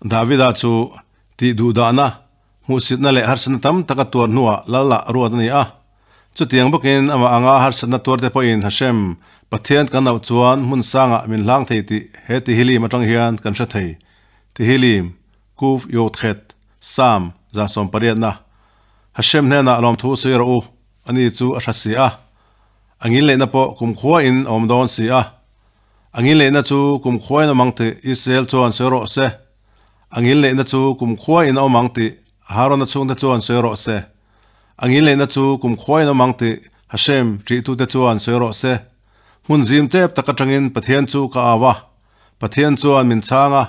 Davida chu tih duhdahna, hmuhsitna leh harsatna tam tak a tuar hnuah lal ah ruat a ni a. Chutiang bawkin amah anga harsatna tuarte pawhin Hashem, Pathian kan auh chuan hmun sangah min hlang thei tih he Tehillim atang hian kan hre thei. Tehillim, Kuf Yod Chet, Psalm, 180na. Hashem hnenah lawmthu sawi rawh u, ani chu a hra si a. A ngilneihna pawh kumkhua in a awm dawn si a. A ngilneihna chu kumkhuain a awm ang tih Israel chuan sawi rawh se. A ngilneihna chu kumkhuain a awm ang tih Harona chhungte chuan sawi rawh se. A ngilneihna chu kumkhuain a awm ang tih Hashem ṭihtute chuan sawi rawh se. Hmun zim tep tak aṭangin Pathian chu ka au a, Pathian chuan min chhang a,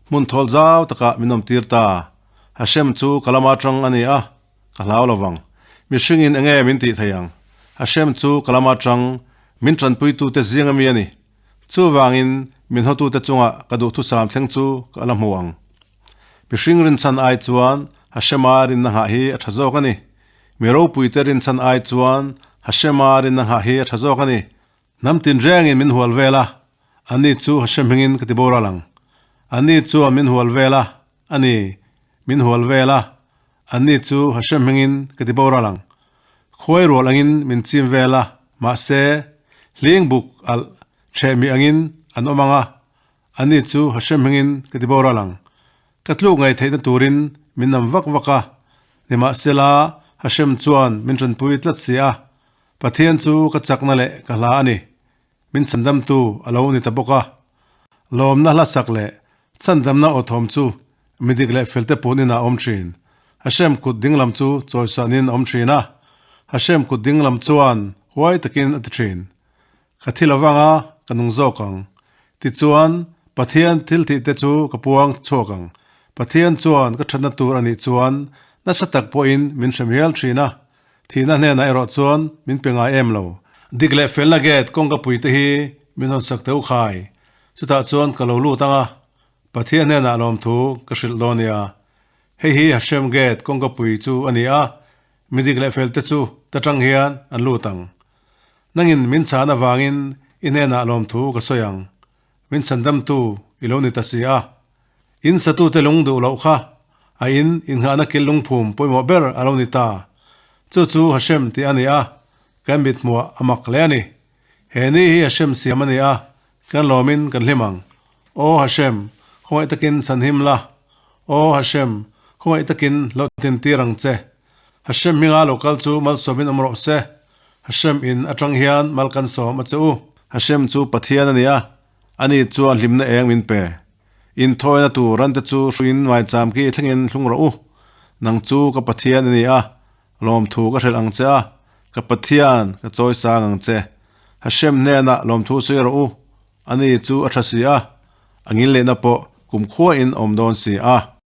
hmun thawl zau takah min awmtir ta. Hashem chu ka lama ṭang a ni a, Ka hlau lo vang. Mihringin enge min tih thei ang? Hashem chu ka lama tang min tanpuitute zing ami a ni. Chuvangin min hawtute chungah ka duhthusam thleng chu ka la hmu ang. Mihring rinchhan ai chuan Hashema rinna nghah hi a tha zawk a ni. Mi ropuite rinchhan ai chuan Hashema rinna nghah hi a tha zawk a ni. Hnam tinrengin min hual vel a, anni chu Hashem hmingin ka ti boral ang. Anni chuan min hual vel a, a ni, min hual vel a, anni chu Hashem hmingin ka ti boral ang. Khuai rual angin min chim vel a, mahse, hling buk alh ṭhehmi angin an awm ang a, anni chu Hashem hmingin ka ti boral ang. Ka tluk ngaih theihna turin min nam vak vak a, nimahsela Hashem chuan min ṭanpui tlat si a, Pathian chu ka chakna leh ka hla a ni. Min chhandamtu a lo ni ta bawk a. Lawmna hla sak leh chhandamna aw thawm chu mi dik leh felte punin a awm thin. Hashem kut dinglam chu chawisanin a awm thin a, Hashem kut dinglam chuan huai takin a ti thin. Ka thi lovanga ka nung zawk ang. Tichuan, Pathian thilthihte chu ka puang chhuak ang. Pathian chuan ka thatna tur a nih chuan nasa tak pawhin min hrem hial thin a, Thihna hnenah erawh chuan min pe ngai em lo. Dik leh felna gate kawngka pui te hi min hawn sak teuh khai. Chutah chuan ka lo lut ang a, Pathian hnenah lawmthu ka hrilh dawn nia. Hei hi Hashem gate kawngka pui chu a ni a, mi dik leh fel te chu ta tang hian an lut ang. Nangin min chhan avangin i hnenah lawmthu ka sawi ang. Min chhandamtu i lo ni ta si a. In satute lung duh loh kha a in innghahna kil lungphum pawimawh ber a lo ni ta. Chu chu Hashem tih a ni a, kan mithmuah a mak hle a ni. He ni hi Hashem siam a ni a, kan lawmin kan hlim ang. Aw Hashem, khawngaih takin chhanhim la. Aw Hashem, khawngaih takin hlawhtlin tir ang che. Hashem hminga lo kal chu malsawmin awm rawh se. Hashem in atang hian mal kan sawm a che u. Hashem chu Pathian a ni a, ani chuan hlimna eng min pe. Inthawina tur rante chu hruiin maicham khi thlengin thlung rawh u. Nang chu ka Pathian i ni a, lawmthu ka hrelh ang che a, ka Pathian ka chawi sang ang che. Hashem hnenah lawmthu sawi rawh u, ani chu a tha si a, a ngil lehna pawh kumkhuain a awm dawn si a.